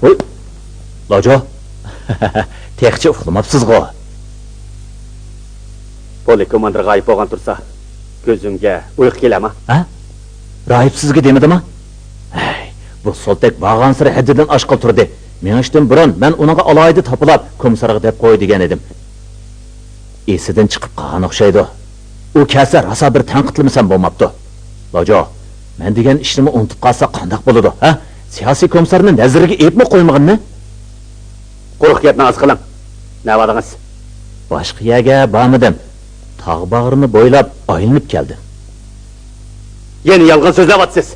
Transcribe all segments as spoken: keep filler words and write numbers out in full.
ۋوي، لاجو، تېخىچە ئۇخلىماپسىزغۇ؟ پولى كوماندىر غايىب بولغان تۇرسا، كۆزۈمگە ئۇيقۇ كېلەما؟ ھە؟ راھىب سىزگە دېمىدىما؟ ھەي، بۇ سولتەك بارغانسېرى ھەددىدىن ئاشقىلى تۇردى. مېڭىشتىن بۇرۇن مەن ئۇنىڭغا ئالاھىدە تاپىلاپ، كومىسسارغا دەپ قوي دېگەن ئىدىم. ئېسىدىن چىقىپ قالغان ئوخشايدۇ. ئۇ كەلسە راسا بىر تەنقىدلىمىسەم بولماپتۇ. لاجو، مەن دېگەن ئىشنىمۇ ئۇنتۇپ قالسا قانداق بولىدۇ، ھە؟ سىياسىي كومىسسارنى نەزىرىگە ئېلىپمۇ قويمىغىننى؟ قۇرۇق گەپنى ئاز قىلىڭ. نەۋادىڭىز؟ باشقا يەرگە بارمىدىم. تاغ باغرىنى بويلاپ ئايلىنىپ كەلدىم. يەنە يالغان سۆزلەۋاتىسىز.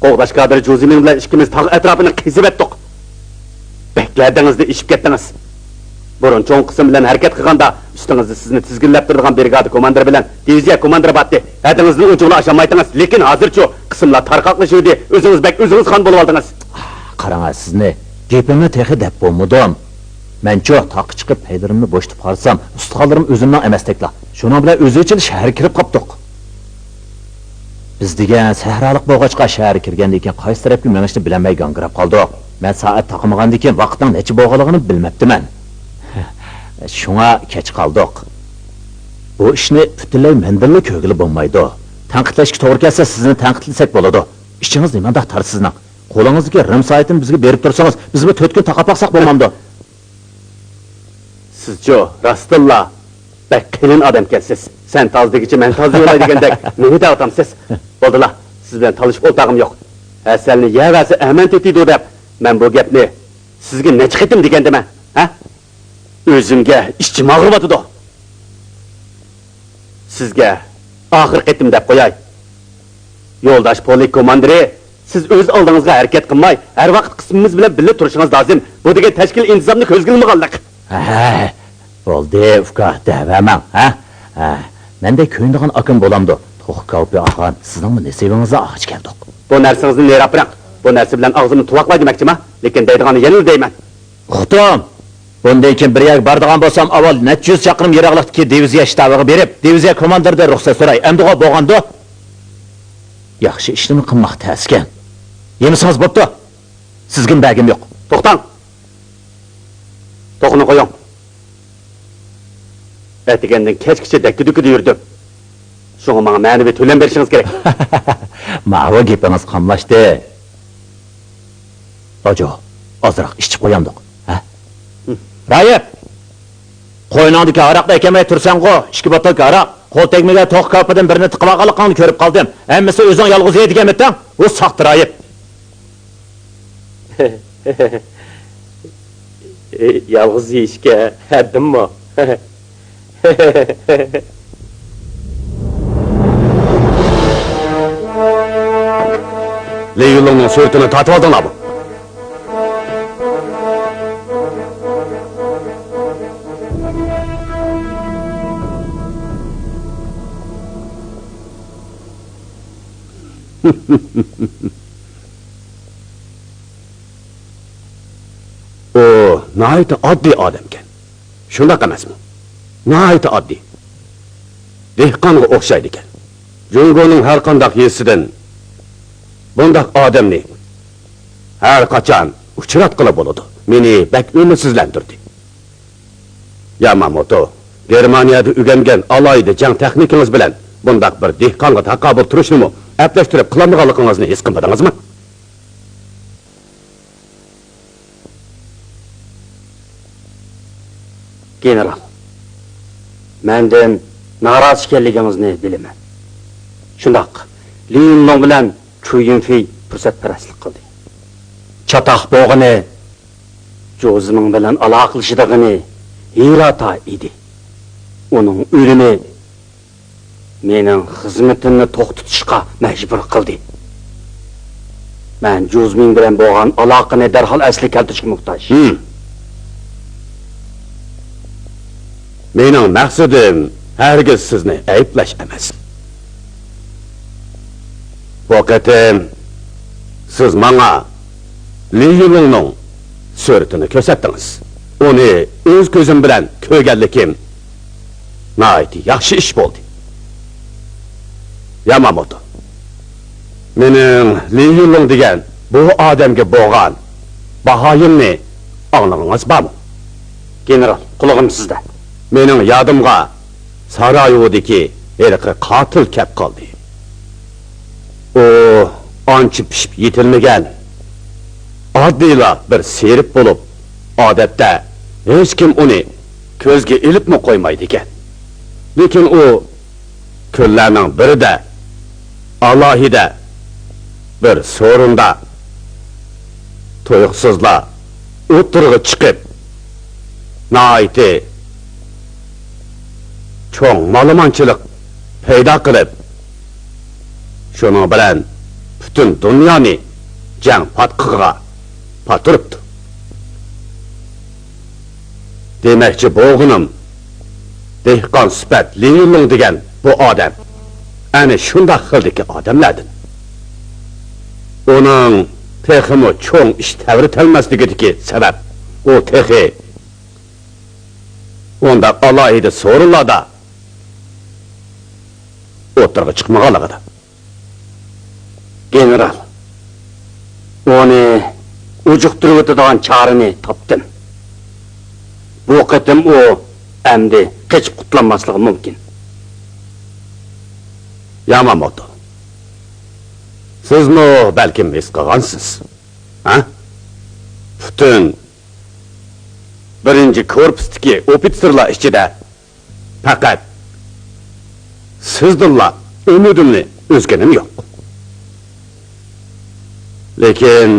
قوغداش كادىرى جۇزىمىڭ بىلەن ئىككىمىز تاغ ئەتراپىنى قېزىۋەتتۇق. بەكلا ھەددىڭىزدىن ئېشىپ كەتتىڭىز. بۇرۇن چوڭ قىسىم بىلەن ھەرىكەت قىلغاندا، ئۈستىڭىزدە سىزنى تىزگىنلەپ تۇرىدىغان برىگادا كوماندىرى بىلەن دىۋىزىيە كوماندىرى بارتتى. ھەددىڭىزدىن ئۇنچىۋالا ئاشالمايتتىڭىز. لېكىن ھازىرچۇ؟ قىسىملار تارقاقلىشىۋىدى، ئۆزىڭىز بەك ئۆزىڭىز خان بولۇۋالدىڭىز. قاراڭ، سىزنى گېپىمنى تېخى دەپ بولمىدىم. مەنچۇ، تاغقا چىقىپ پەيلىرىمنى بوشىتىپ قارىسام، ئۇستىخانلىرىم ئۆزۈمنىڭ ئەمەستەكلا. شۇنىڭ بىلەن ئۆزىچىلا شەھەرگە كىرىپ قاپتۇق. بىز دېگەن سەھرالىق بولغاچقا، شەھەرگە كىرگەندىن كېيىن قايسى تەرەپكە مېڭىشنى بىلەلمەي گاڭگىراپ قالدۇق. مەن سائەت تاقىمىغاندىن كېيىن ۋاقىتنىڭ نەچچە بولغانلىقىنى بىلمەپتىمەن. شۇڭا كەچ قالدۇق. بۇ ئىشنى پۈتۈنلەي مەندىنلا كۆرگىلى بولمايدۇ. تەنقىدلەشكە توغرا كەلسە، سىزنى تەنقىدلىسەك بولىدۇ. ئىچىڭىز نېمانداق تار سىزنىڭ؟ قولىڭىزدىكى رىم سائىتىنى بىزگە بېرىپ تۇرسىڭىز، بىزمۇ تۆت كۈن تاقاپ باقساق بولمامدۇ؟ سىزچۇ، راستتىنلا بەك قېلىن ئادەمكەنسىز. سەن تازا دېگۈچە مەن تازا يولاي دېگەندەك مېنى دەۋاتامسىز؟ بولدىلا، سىز بىلەن تالىشىپ ئولتۇرغۇم يوق. ھەسەلنى يەۋەرسە ئەمەن تېتىيدۇ دەپ، مەن بۇ گەپنى سىزگە نەچچە قېتىم دېگەندىمەن، ھە؟ ئۆزۈمگە ئىچىم ئاغرىۋاتىدۇ. سىزگە ئاخىرقى قېتىم دەپ قوياي. يولداش پولك كوماندىرى، سىز ئۆز ئالدىڭىزغا ھەرىكەت قىلماي، ھەر ۋاقىت قىسمىمىز بىلەن بىللە تۇرۇشىڭىز لازىم. بۇ دېگەن تەشكىل ئىنتىزامنى كۆزگە ئىلمىغانلىق. ھە، بولدى، ئۇكا، دەۋەرمەڭ، ھە؟ ھە، مەندەك كۆيۈنىدىغان ئاكام بولامدۇ؟ توخۇ كاۋىپى ئاغام، سىزنىڭمۇ نېسىۋىڭىزنى ئالغاچ كەلدۇق. بۇ نەرسىڭىزنى نېرى ئاپىرىڭ. بۇ نەرسە بىلەن ئاغزىمنى تۇۋاقلاي دېمەكچىما؟ لېكىن دەيدىغاننى يەنىلا دەيمەن. ئۇقتۇم! بۇندىن كېيىن بىر يەرگە بارىدىغان بولسام، ئاۋۋال نەچچە يۈز چاقىرىم يىراقلىقتىكى دىۋىزىيە شتابىغا بېرىپ، دىۋىزىيە كوماندىرىدىن رۇخسەت سوراي. ئەمدىغۇ بولغاندۇ؟ ياخشى ئىشنىمۇ قىلماق تەسكەن. يېمىسىڭىز بوپتۇ. سىزگىمۇ بەرگۈم يوق. توختاڭ! توخۇنى قويۇڭ. ئەتىگەندىن كەچكىچە دەككە-دۈككىدە يۈردۈم. شۇڭا ماڭا مەنىۋى تۆلەم بېرىشىڭىز كېرەك. ماۋۇ گېپىڭىز قاملاشتى. لاجو، ئازراق ئىچىپ قويامدۇق، ھە؟ رايىپ! قوينۇڭدىكى ھاراقنى ئەكەلمەي تۇرساڭغۇ، ئىككى بوتۇلكا ھاراق، قول تەگمىگەن توخۇ كاۋىپىدىن بىرنى تىقىۋالغانلىقىڭنى كۆرۈپ قالدىم. ھەممىسى ئۆزۈڭ يالغۇز يە دېگەنمىتىڭ؟ ئۇ ساختا رايىپ. يالغۇز يېيىشكە ھەددىممۇ؟ لى يۈنلۇڭنىڭ سۈرىتىنى تارتىۋالدىڭلارمۇ؟ ئۇ ناھايىتى ئاددىي ئادەمكەن. شۇنداق ئەمەسمۇ؟ ناھايىتى ئاددىي. دېھقانغا ئوخشايدىكەن. جۇڭگونىڭ ھەر قانداق يېزىسىدىن بۇنداق ئادەمنى ھەر قاچان ئۇچراتقىلى بولىدۇ. مېنى بەك ئۈمىدسىزلەندۈردى. ياماموتو، گېرمانىيەدە ئۆگەنگەن ئالاھىدە جەڭ تېخنىكىڭىز بىلەن بۇنداق بىر دېھقانغا تاقابىل تۇرۇشنىمۇ ئەپلەشتۈرۈپ قىلالمىغانلىقىڭىزنى ھېس قىلمىدىڭىزمۇ؟ گېنېرال، مەندىن نارازى ئىكەنلىكىڭىزنى بىلىمەن. شۇنداق، لى يۈنلۇڭ بىلەن چۇ يۈنفېي پۇرسەتپەرەسلىك قىلدى. چاتاق بولغىنى، جۇزىمىڭ بىلەن ئالاقىلىشىدىغىنى ھىراتا ئىدى. ئۇنىڭ ئۆلۈمى مېنىڭ خىزمىتىمنى توختىتىشقا مەجبۇر قىلدى. مەن جۇزمىڭ بىلەن بولغان ئالاقىنى دەرھال ئەسلىگە كەلتۈرۈشكە موھتاج. ھىم. مېنىڭ مەقسىتىم ھەرگىز سىزنى ئەيىبلەش ئەمەس. بۇ قېتىم سىز ماڭا لى يۈلۇڭنىڭ سۈرىتىنى كۆرسەتتىڭىز. ئۇنى ئۆز كۆزۈم بىلەن كۆرگەنلىكىم ناھايىتى ياخشى ئىش بولدى. ياماموتو، مېنىڭ لى يۈلۇڭ دېگەن بۇ ئادەمگە بولغان باھايىمنى ئاڭلىغىڭىز بارمۇ؟ گېنېرال، قۇلىقىم سىزدە. مېنىڭ يادىمغا سارايېۋودىكى ھېلىقى قاتىل كەپ قالدى. ئۇ ئانچە پىشىپ يېتىلمىگەن ئاددىيلا بىر سېرىپ بولۇپ، ئادەتتە ھېچكىم ئۇنى كۆزگە ئېلىپمۇ قويمايدىكەن. لېكىن ئۇ كۈنلەرنىڭ بىرىدە ئالاھىدە بىر سورۇندا تۇيۇقسىزلا ئوتتۇرىغا چىقىپ، ناھايىتى چوڭ مالىمانچىلىق پەيدا قىلىپ، شۇنىڭ بىلەن پۈتۈن دۇنيانى جەڭ پاتقىقىغا پاتۇرۇپتۇ. دېمەكچى بولغىنىم، دېھقان سۈپەت لى يۈنلۇڭ دېگەن بۇ ئادەم ئەنە شۇنداق خىلدىكى ئادەملەردىن. ئۇنىڭ تېخىمۇ چوڭ ئىش تەۋرىتەلمەسلىكىدىكى سەۋەب، ئۇ تېخى ئۇنداق ئالاھىدە سورۇنلاردا ئوتتۇرىغا چىقمىغانلىقىدا. گېنېرال، ئۇنى ئۇجۇقتۇرۇۋېتىدىغان چارىنى تاپتىم. بۇ قېتىم ئۇ ئەمدى قېچىپ قۇتۇلالماسلىقى مۇمكىن. ياماموتو، سىزمۇ بەلكىم ھېس قىلغانسىز، ھە؟ پۈتۈن بىرىنچى كورپۇستىكى ئوفىتسېرلار ئىچىدە پەقەت سىزدىنلا ئۈمىدىمنى ئۈزگىنىم يوق. لېكىن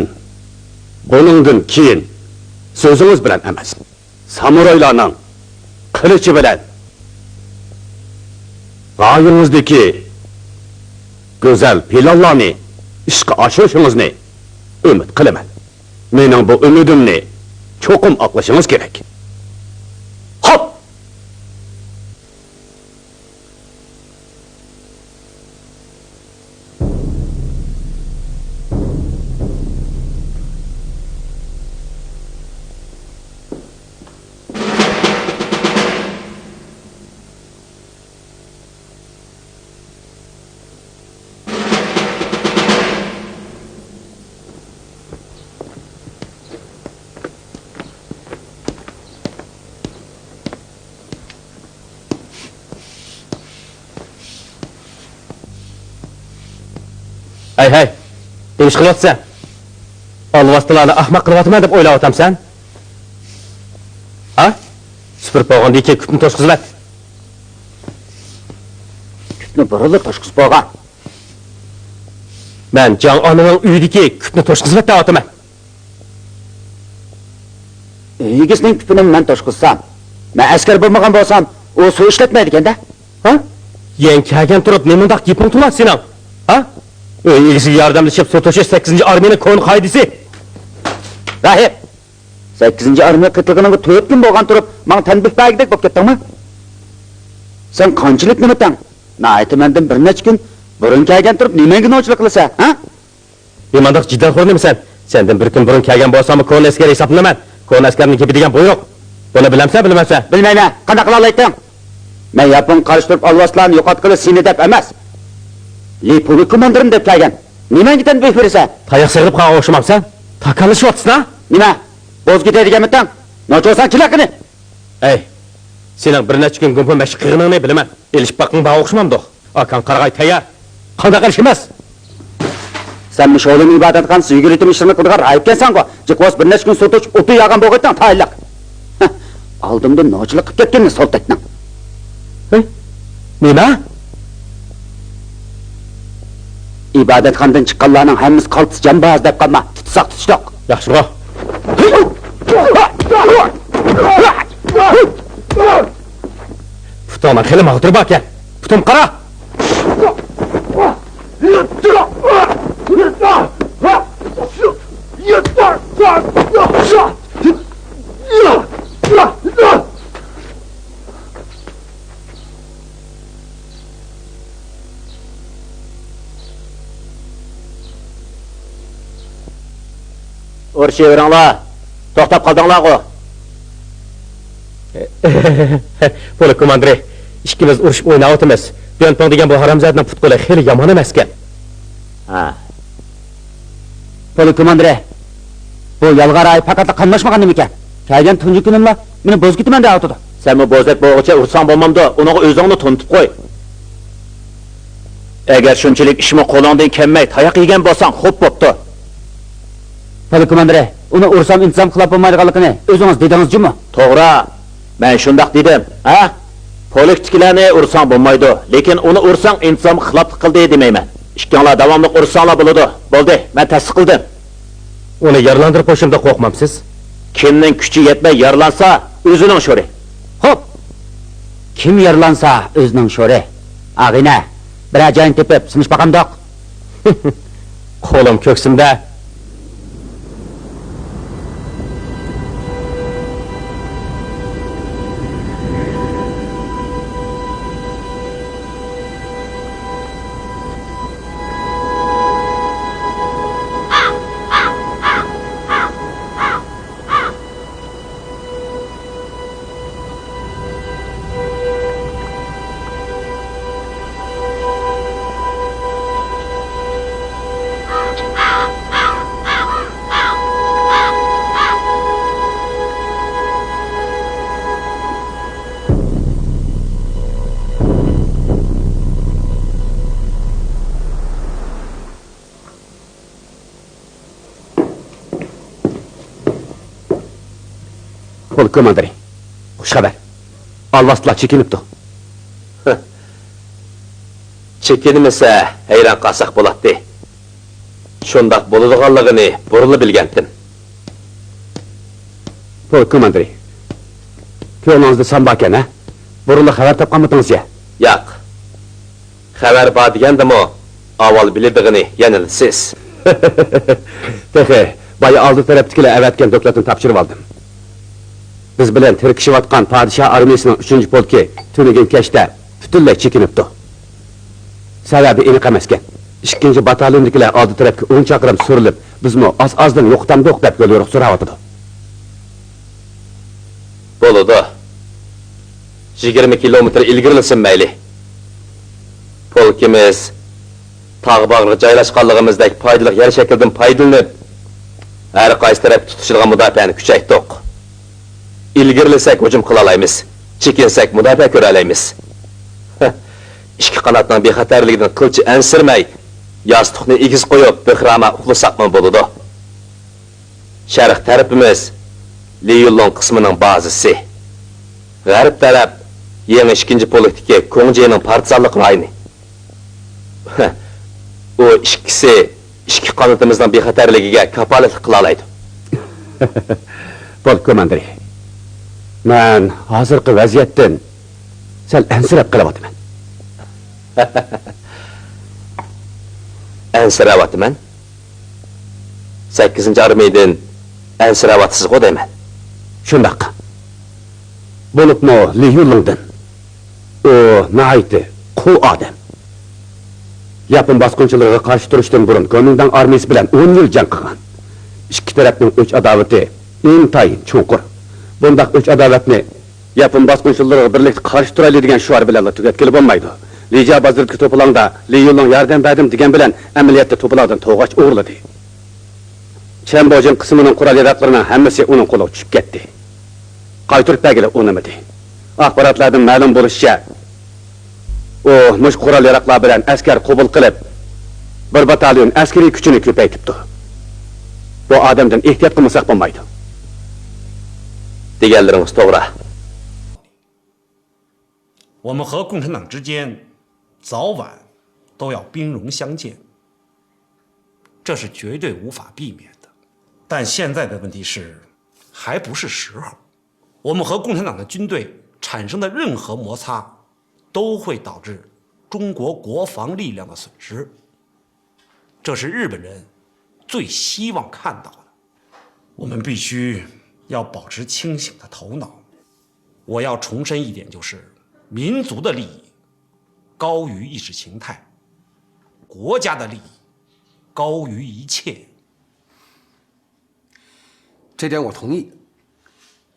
بۇنىڭدىن كېيىن سۆزىڭىز بىلەن ئەمەس، سامۇرايلارنىڭ قىلىچى بىلەن غايىڭىزدىكى گۈزەل پىلانلارنى ئىشقا ئاشۇرۇشىڭىزنى ئۈمىد قىلىمەن. مېنىڭ بۇ ئۈمىدىمنى چوقۇم ئاقلىشىڭىز كېرەك. خوپ! ھەي، ھەي، نېمە ئىش قىلىۋاتىسەن؟ ئالۋاستىلارنى ئەخمەق قىلىۋاتىمەن دەپ ئويلاۋاتامسەن؟ ھە؟ سۈپۈرۈپ بولغاندىن كېيىن كۈپنى توشقۇزۇۋەت. كۈپنى بۇرۇنلا توشقۇزۇپ بولغان. مەن جاڭ ئانىنىڭ ئۆيىدىكى كۈپنى توشقۇزۇۋەت دەۋاتىمەن. ئۆي ئىگىسىنىڭ كۈپىنىمۇ مەن توشقۇزسام، مەن ئەسكەر بولمىغان بولسام، ئۇ سۇ ئىشلەتمەيدىكەن-دە. ھە؟ يەنە كەلگەن تۇرۇپ نېمانداق گېپىڭ تولا سېنىڭ؟ ھە؟ ئۆي ئىگىسىگە ياردەملىشىپ سۇ توشۇش سەككىزىنچى ئارمىيەنىڭ كونا قائىدىسى. راھىب! سەككىزىنچى ئارمىيە قېتىلغىنىغا تۆت كۈن بولغان تۇرۇپ، ماڭا تەنبىھ بەرگۈدەك بولۇپ كەتتىڭمۇ؟ سەن قانچىلىك نېمىتەڭ؟ ناھايىتى مەندىن بىر نەچچە كۈن بۇرۇن كەلگەن تۇرۇپ، نېمەڭگە نوچىلىق قىلىسەن، ھە؟ نېمانداق جىدەلخور نېمىسەن؟ سەندىن بىر كۈن بۇرۇن كەلگەن بولساممۇ كونا ئەسكەر ھېسابلىنىمەن. كونا ئەسكەرنىڭ گېپى دېگەن بۇيرۇق. بۇنى بىلەمسەن، بىلمەمسەن؟ بىلمەيمەن. قانداق قىلالايتتىڭ؟ مەن ياپونغا قارشى تۇرۇپ ئالۋاستىلارنى يوقاتقىلى سېنى دەپ ئەمەس، لى پۇلى كوماندىرىم دەپ كەلگەن. نېمەڭگە تەنبىھ بېرىسەن؟ تاياق سېغىنىپ قالغان ئوخشىمامسەن؟ تاكاللىشىۋاتىسەن-ھە؟ نېمە؟ بوز كېتەي دېگەنمىتىڭ؟ نوچى بولساڭ كېلە قېنى. ھەي، سېنىڭ بىر نەچچە كۈن گۇمپا مەشىق قىلغىنىڭنى بىلىمەن. ئېلىشىپ باققىن بار ئوخشىمامدۇ؟ ئاكاڭ قارىغاي تەييار. قانداق ئېلىشىمىز؟ سەن مۇشۇ ھولىم ئىبادەتخانىسى يۈگۈرۈتۈم ئىشلىرىنى قىلىدىغان راھىبكەنسەنغۇ؟ جىق بولسا بىر نەچچە كۈن سۇ توشۇپ ئوتۇن ياغان بولغىيتتىڭ تايىنلىق. ھە، ئالدىمدا نوچىلىق قىلىپ كەتكىنىنى سولتەكنىڭ. ھەي، نېمە؟ ئىبادەتخانىدىن چىققانلارنىڭ ھەممىسى قالتىس جامباز دەپ قالما، تۇتساق تۇتۇشلۇق. ياخشىغۇ. پۇتۇڭنىڭ خېلى ماغدۇرى باركەن. پۇتۇم قارا. ئۇرۇشۇۋېرىڭلار! توختاپ قالدىڭلارغۇ! پولك كوماندىرى، ئىككىمىز ئۇرۇشۇپ ئويناۋاتىمىز. دۈەنپىڭ دېگەن بۇ ھارامزادىنىڭ پۇت-قولى خېلى يامان ئەمەسكەن. ھە. پولك كوماندىرى، بۇ يالغان رايى پەقەتلا قاملاشمىغان نېمىكەن؟ كەلگەن تۇنجى كۈنۈملا مېنى بوزۇپ كېتىمەن دەۋاتىدۇ. سەنمۇ بوزەك بولغۇچە ئۇرساڭ بولمامدۇ؟ ئۇنىڭغا ئۆزۈڭنى تونۇتۇپ قوي. ئەگەر شۇنچىلىك ئىشمۇ قولۇڭدىن كەلمەي تاياق يېگەن بولساڭ خوپ بوپتۇ. پولك كوماندىرى، ئۇنى ئۇرسام ئىنتىزام خىلاپ بولمايدىغانلىقىنى ئۆزىڭىز دېدىڭىز جۇمۇ؟ توغرا. مەن شۇنداق دېدىم، ھە؟ پولكتىكىلەرنى ئۇرساڭ بولمايدۇ، لېكىن ئۇنى ئۇرساڭ ئىنتىزامغا خىلاپلىق قىلدى دېمەيمەن. ئىككىڭلار داۋاملىق ئۇرساڭلار بولىدۇ. بولدى، مەن تەستىقلىدىم. ئۇنى يارىلاندۇرۇپ قويۇشۇمدىن قورقمامسىز؟ كىمنىڭ كۈچى يەتمەي يارىلانسا، ئۆزىنىڭ شورى. خوپ، كىم يارىلانسا، ئۆزىنىڭ شورى. ئاغىنە، بىرەر جاينى تېپىپ سىنىشىپ باقامدۇق؟ قولۇم كۆكسۈمدە. پولك كوماندىرى، خۇش خەۋەر. ئالۋاستىلار چېكىنىپتۇ. چېكىنمىسە ھەيران قالساق بولاتتى. شۇنداق بولىدىغانلىقىنى بۇرۇنلا بىلگەنتىم. پولك كوماندىرى، كۆڭلىڭىزدە سان باركەن، ھە؟ بۇرۇنلا خەۋەر تاپقانمىدىڭىز يا؟ ياق. خەۋەر بار دېگەندىمۇ، ئاۋۋال بىلىدىغىنى يەنىلا سىز. تېخى بايا ئالدى تەرەپتىكىلەر ئەۋەتكەن دوكلاتنى تاپشۇرۇۋالدىم. بىز بىلەن تىركىشىۋاتقان پادىشاھ ئارمىيىسىنىڭ ئۈچىنچى پولكى تۈنۈگۈن كەچتە پۈتۈنلەي چېكىنىپتۇ. سەۋەبى ئېنىق ئەمەسكەن. ئىككىنچى باتاليوندىكىلەر ئالدى تەرەپكە ئون چاقىرىم سۈرۈلۈپ، بىزمۇ ئاز-ئازدىن يوقىتامدۇق دەپ يوليورۇق سوراۋاتىدۇ. بولىدۇ. يىگىرمە كىلومېتىر ئىلگىرىلىسۇن مەيلى. پولكىمىز تاغ باغرىغا جايلاشقانلىقىمىزدەك پايدىلىق يەر شەكلىدىن پايدىلىنىپ، ھەر قايسى تەرەپكە تۇتىشىدىغان مۇداپىئەنى كۈچەيتتۇق. ئىلگىرىلىسەك ھۇجۇم قىلالايمىز، چېكىنسەك مۇداپىئە كۆرەلەيمىز. ئىككى قاناتنىڭ بىخەتەرلىكىدىن قىلچە ئەنسىرىمەي، ياستۇقنى ئېگىز قويۇپ، بىخراما ئۇخلىساقمۇ بولىدۇ. شەرق تەرىپىمىز لى يۈنلۇڭ قىسمىنىڭ بازىسى. غەرب تەرەپ يېڭى ئىككىنچى پولكتىكى كۇڭجىنىڭ پارتىزانلىق رايونى. ئۇ ئىككىسى ئىككى قانىتىمىزنىڭ بىخەتەرلىكىگە كاپالەتلىك قىلالايدۇ. پولك كوماندىرى، مەن ھازىرقى ۋەزىيەتتىن سەل ئەنسىرەپ قېلىۋاتىمەن. ئەنسىرەۋاتىمەن؟ سەككىزىنچى ئارمىيەدىن ئەنسىرەۋاتىسىزغۇ دەيمەن. شۇنداق. بولۇپمۇ لى يۈنلۇڭدىن. ئۇ ناھايىتى قۇۋ ئادەم. ياپون باسقۇنچىلىرىغا قارشى تۇرۇشتىن بۇرۇن گومىنداڭ ئارمىيىسى بىلەن ئون يىل جەڭ قىلغان. ئىككى تەرەپنىڭ ئۆچ-ئاداۋىتى ئىنتايىن چوڭقۇر. بۇنداق ئۆچ-ئاداۋەتنى ياپون باسقۇنچىلىرىغا بىرلىكتە قارشى تۇرايلى دېگەن شوئار بىلەنلا تۈگەتكىلى بولمايدۇ. لىجيا بازىرىدىكى توپىلاڭدا لى يۈنلۇڭ ياردەم بەردىم دېگەن بىلەن ئەمەلىيەتتە توپىلاڭدىن توغاچ ئوغرىلىدى. چەن بوجىڭ قىسمىنىڭ قورال-ياراغلىرىنىڭ ھەممىسى ئۇنىڭ قولىغا چۈشۈپ كەتتى. قايتۇرۇپ بەرگىلى ئۇنىمىدى. ئاخباراتلاردىن مەلۇم بولۇشىچە، ئۇ مۇشۇ قورال-ياراغلار بىلەن ئەسكەر قوبۇل قىلىپ، بىر باتاليون ئەسكىرىي كۈچىنى كۆپەيتىپتۇ. بۇ ئادەمدىن ئېھتىيات قىلمىساق بولمايدۇ. دېگەنلىرىڭىز توغرا. 我们和共产党之间早晚都要兵戎相见，这是绝对无法避免的。但现在的问题是，还不是时候。我们和共产党的军队产生的任何摩擦，都会导致中国国防力量的损失，这是日本人最希望看到的。我们必须要保持清醒的头脑。我要重申一点，就是民族的利益高于意识形态，国家的利益高于一切。这点我同意。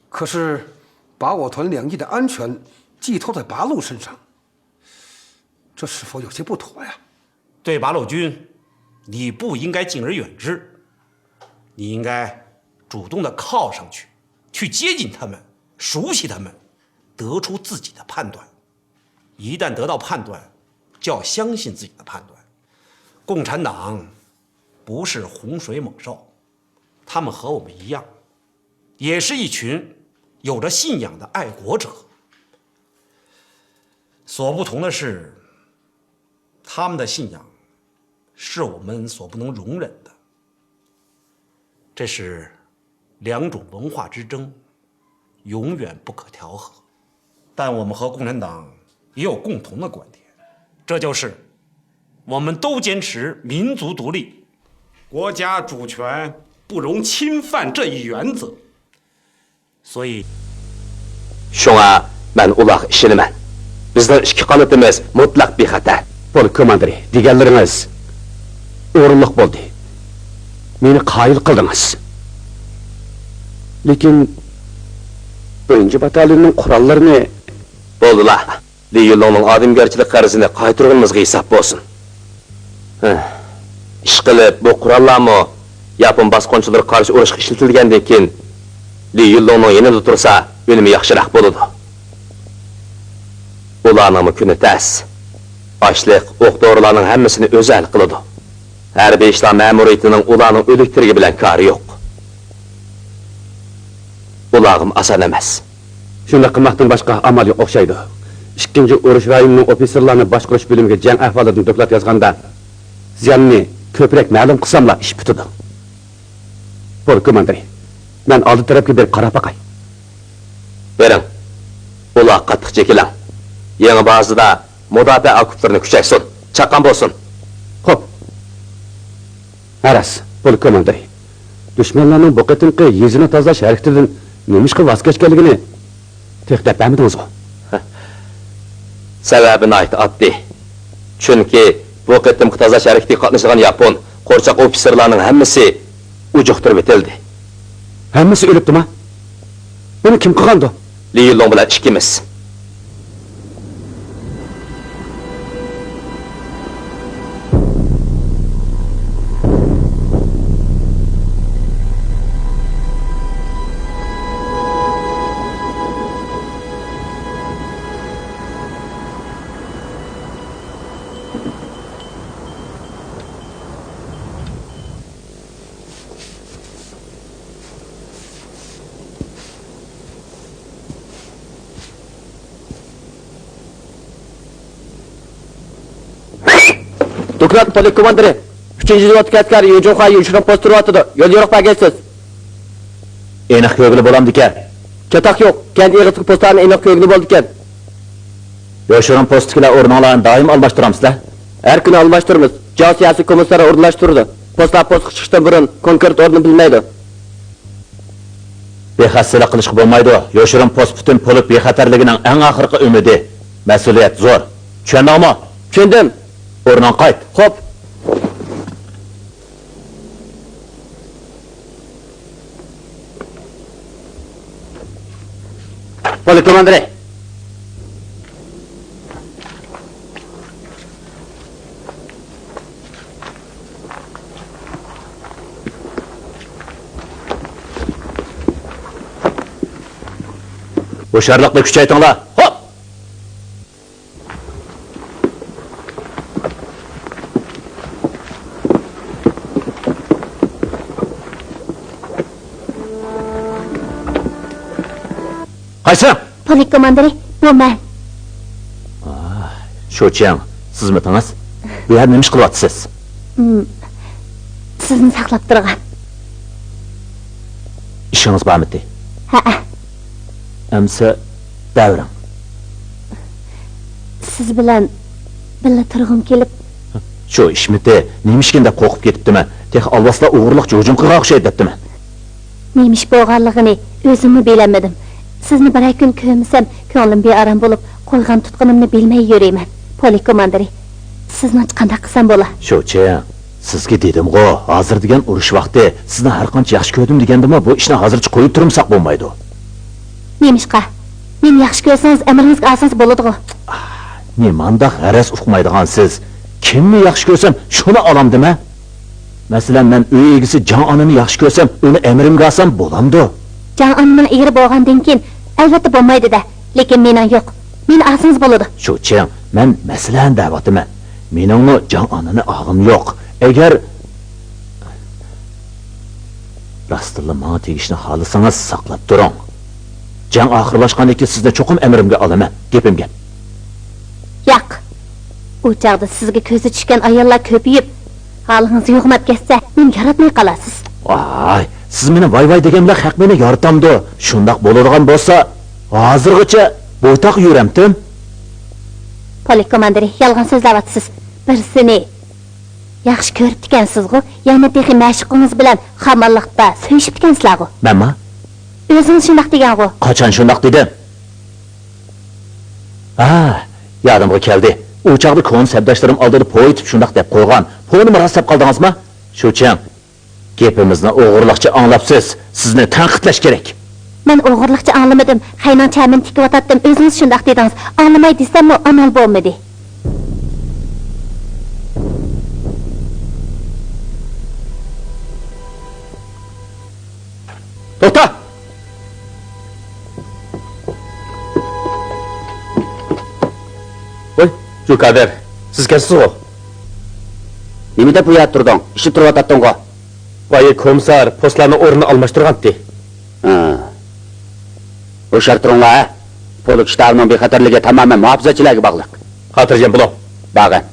可是，把我团两翼的安全寄托在八路身上，这是否有些不妥呀？对八路军，你不应该敬而远之。你应该主动的靠上去，去接近他们，熟悉他们，得出自己的判断。一旦得到判断，就要相信自己的判断。共产党不是洪水猛兽，他们和我们一样，也是一群有着信仰的爱国者。所不同的是，他们的信仰是我们所不能容忍的。这是两种文化之争，永远不可调和。但我们和共产党也有共同的观点，这就是我们都坚持民族独立，国家主权不容侵犯这一原则。所以， شۇڭا مەن ئۇلارغا ئىشىنىمەن. بىزنىڭ ئىككى قانىتىمىز مۇتلەق بىخەتەر. پولك كوماندىرى، دېگەنلىرىڭىز ئورۇنلۇق بولدى. مېنى قايىل قىلدىڭىز. لېكىن بىرىنچى باتاليوننىڭ قوراللىرىنى... بولدىلا. لى يۈنلۇڭنىڭ ئادەمگەرچىلىك قەرزىنى قايتۇرغىنىمىزغا ھېساب بولسۇن. ھە. ئىشقىلىپ، بۇ قوراللارمۇ ياپون باسقۇنچىلىرىغا قارشى ئۇرۇشقا ئىشلىتىلگەندىن كېيىن، لى يۈنلۇڭنىڭ يېنىدا تۇرسا، ئۈنۈمى ياخشىراق بولىدۇ. ئۇلارنىڭمۇ كۈنى تەس. ئاشلىق، ئوق-دورىلارنىڭ ھەممىسىنى ئۆزى ھەل قىلىدۇ. ھەربىي ئىشلار مەمۇرىيىتىنىڭ ئۇلارنىڭ ئۆلۈك-تىرىكى بىلەن كارى يوق. ئۇلارغىمۇ ئاسان ئەمەس. شۇنداق قىلماقتىن باشقا ئامال يوق ئوخشايدۇ. ئىككىنچى ئۇرۇش رايونىنىڭ ئوفىتسېرلارنى باشقۇرۇش بۆلۈمىگە جەڭ ئەھۋالىدىن دوكلات يازغاندا، زىياننى كۆپرەك مەلۇم قىلساملا ئىش پۈتىدۇ. پولك كوماندىرى، مەن ئالدى تەرەپكە بېرىپ قاراپ باقاي. بېرىڭ. ئۇلار قاتتىق چېكىلىڭ. يېڭى بازىدا مۇداپىئە ئاكوپلىرىنى كۈچەيسۇن. چاققان بولسۇن. خوپ. ھە راست، پولك كوماندىرى. دۈشمەنلەرنىڭ بۇ قېتىمقى يېزىنى تازىلاش ھەرىكىتىدىن نېمىشقا ۋاز كەچكەنلىكىنى تېخى دەپ بەرمىدىڭىزغۇ؟ سەۋەبى ناھايىتى ئاددىي. چۈنكى بۇ قېتىمقى تازىلاش ھەرىكىتىگە قاتنىشىدىغان ياپون قورچاق ئوفىتسېرلارنىڭ ھەممىسى ئۇجۇقتۇرۇپ ئېتىلدى. ھەممىسى ئۆلۈپتىما؟ بۇنى كىم قىلغاندۇ؟ لى يۈنلۇڭ بىلەن ئىككىمىز. دوكلات، پولك كوماندىرى. ئۈچىنچى زاۋۇتتىكى ئەسكەر يۇجۇڭخۇا يوشۇرۇن پوست تۇرۇۋاتىدۇ. يول يورۇق بەرگەيسىز. ئېنىق كۆرگىلى بولامدىكەن؟ چاتاق يوق. كەنت ئېغىزىدىكى پوستلارنى ئېنىق كۆرگىلى بولىدىكەن. يوشۇرۇن پوستتىكىلەر ئورنۇڭلارنى دائىم ئالماشتۇرامسىلەر؟ ھەر كۈنى ئالماشتۇرىمىز. جاۋ سىياسىي كومىسسار ئورۇنلاشتۇرىدۇ. پوستلار پوستقا چىقىشتىن بۇرۇن كونكرېت ئورنىنى بىلمەيدۇ. بىخەستەلىك قىلىشقا بولمايدۇ. يوشۇرۇن پوست پۈتۈن پولك بىخەتەرلىكىنىڭ ئەڭ ئاخىرقى ئۈمىدى. مەسئۇلىيەت زور. چۈشەندىڭمۇ؟ چۈشەندىم. ئورنۇڭغا قايت. خوپ. پولك كوماندىرى. ھوشيارلىقنى كۈچەيتىڭلار. خوپ! قايسى؟ پولك كوماندىرى، بۇ مەن. شۇچياڭ، سىزمىتىڭىز؟ بۇ يەردە نېمە ئىش قىلىۋاتىسىز؟ ھىم، سىزنى ساقلاپ تۇرغان. ئىشىڭىز بارمىتى؟ ھەئە. ئەمسە دەۋرىڭ. سىز بىلەن بىللە تۇرغۇم كېلىپ. شۇ ئىشمىتى، نېمىشكىن دەپ قورقۇپ كېتىپتىمەن. تېخى ئالۋاستىلار ئوغرىلىقچە ھۇجۇم قىلغان ئوخشايدۇ دەپتىمەن. نېمە ئىش بولغانلىقىنى ئۆزۈممۇ بىلەلمىدىم. سىزنى بىرەر كۈن كۆرمىسەم، كۆڭلۈم بىئارام بولۇپ، قويغان تۇتقىنىمنى بىلمەي يۈرىمەن. پولك كوماندىرى، سىزنىڭچە قانداق قىلسام بولا؟ شۇچياڭ، سىزگە دېدىمغۇ، ھازىر دېگەن ئۇرۇش ۋاقتى، سىزنى ھەرقانچە ياخشى كۆردۈم دېگەندىمۇ، بۇ ئىشنى ھازىرچە قويۇپ تۇرمىساق بولمايدۇ. نېمىشقا؟ مېنى ياخشى كۆرسىڭىز، ئەمرىڭىزگە ئالسىڭىز بولىدىغۇ. نېمانداق غەرەز ئۇقمايدىغانسىز؟ كىمنى ياخشى كۆرسەم، شۇنى ئالامدىمەن. مەسىلەن، مەن ئۆي ئىگىسى جاڭ ئانىنى ياخشى كۆرسەم، ئۇنى ئەمرىمگە ئالسام بولامدۇ؟ جاڭ ئانىنىڭ ئېرى بولغاندىن كېيىن، ئەلۋەتتە بولمايدۇ-دە. لېكىن مېنىڭ يوق. مېنى ئالسىڭىز بولىدۇ. شۇچىڭ، مەن مەسىلەن دەۋاتىمەن. مېنىڭمۇ جاڭ ئانىنى ئالغۇم يوق. ئەگەر راستتىنلا ماڭا تېگىشنى خالىسىڭىز، ساقلاپ تۇرۇڭ. جەڭ ئاخىرلاشقاندىن كېيىن سىزنى چوقۇم ئەمرىمگە ئالىمەن. گېپىم گەپ. ياق. ئۇ چاغدا سىزگە كۆزى چۈشكەن ئاياللار كۆپىيىپ، ھالىڭىز يوغىناپ كەتسە، مېنى ياراتماي قالارسىز. ۋاي، سىز مېنى ۋاي-ۋاي دېگەن بىلەن خەق مېنى يارىتامدۇ؟ شۇنداق بولىدىغان بولسا، ھازىرغىچە بويتاق يۈرەمتىم. پولك كوماندىرى، يالغان سۆزلەۋاتىسىز. بىرسىنى ياخشى كۆرۈپتىكەنسىزغۇ، يەنە تېخى مەشۇقىڭىز بىلەن خامانلىقتا سۆيۈشۈپتىكەنسىلەرغۇ. مەنما؟ ئۆزىڭىز شۇنداق دېگەنغۇ. قاچان شۇنداق دېدىم؟ ھا، يادىمغا كەلدى. ئۇ چاغدا كونا سەپداشلىرىم ئالدىدا پو ئېيتىپ شۇنداق دەپ قويغان. پونىمۇ راست دەپ قالدىڭىزما؟ شۇچىڭ، گېپىمىزنى ئوغرىلىقچە ئاڭلاپسىز. سىزنى تەنقىدلەش كېرەك. مەن ئوغرىلىقچە ئاڭلىمىدىم. خەينىڭ چەمىنى تىكىۋاتاتتىم، ئۆزىڭىز شۇنداق دېدىڭىز. ئاڭلىماي دېسەممۇ ئامال بولمىدى. توختا! ۋاي، جۇكادىر، سىز كەلسىزغۇ؟ نېمە دەپ ئۇ يەردە تۇردۇڭ؟ ئىشلىتىپ تۇرۇۋاتاتتىڭغۇ؟ بايا كومىسسار پوستلارنىڭ ئورنىنى ئالماشتۇرغانتى. ھە. ھوشيار تۇرۇڭلار، ھە؟ پولك شتابىنىڭ بىخەتەرلىكى تامامەن مۇھاپىزەتچىلەرگە باغلىق. خاتىرجەم بولۇڭ. بارغىن.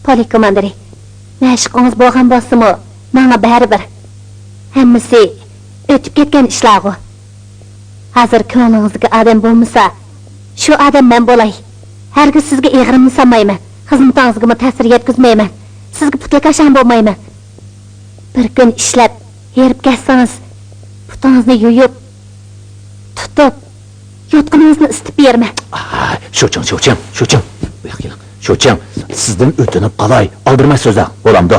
پولك كوماندىرى، مەشۇقىڭىز بولغان بولسىمۇ، ماڭا بەرىبىر. ھەممىسى ئۆتۈپ كەتكەن ئىشلارغۇ. ھازىر كۆڭلىڭىزدىكى ئادەم بولمىسا، شۇ ئادەم مەن بولاي. ھەرگىز سىزگە ئېغىرىمنى سالمايمەن، خىزمىتىڭىزگىمۇ تەسىر يەتكۈزمەيمەن، سىزگە پۇتلىكاشاڭ بولمايمەن. بىر كۈن ئىشلەپ، ھېرىپ كەتسىڭىز، پۇتىڭىزنى يۇيۇپ، تۇتۇپ، يوتقىنىڭىزنى ئىسسىتىپ بېرىمەن. ئاھ، شۇچىڭ، شۇچىڭ، شۇچىڭ. بۇ ياققا كېلىڭ. شۇچىڭ، سىزدىن ئۆتۈنۈپ قالاي، ئالدىرىماي سۆزلەڭ، بولامدۇ؟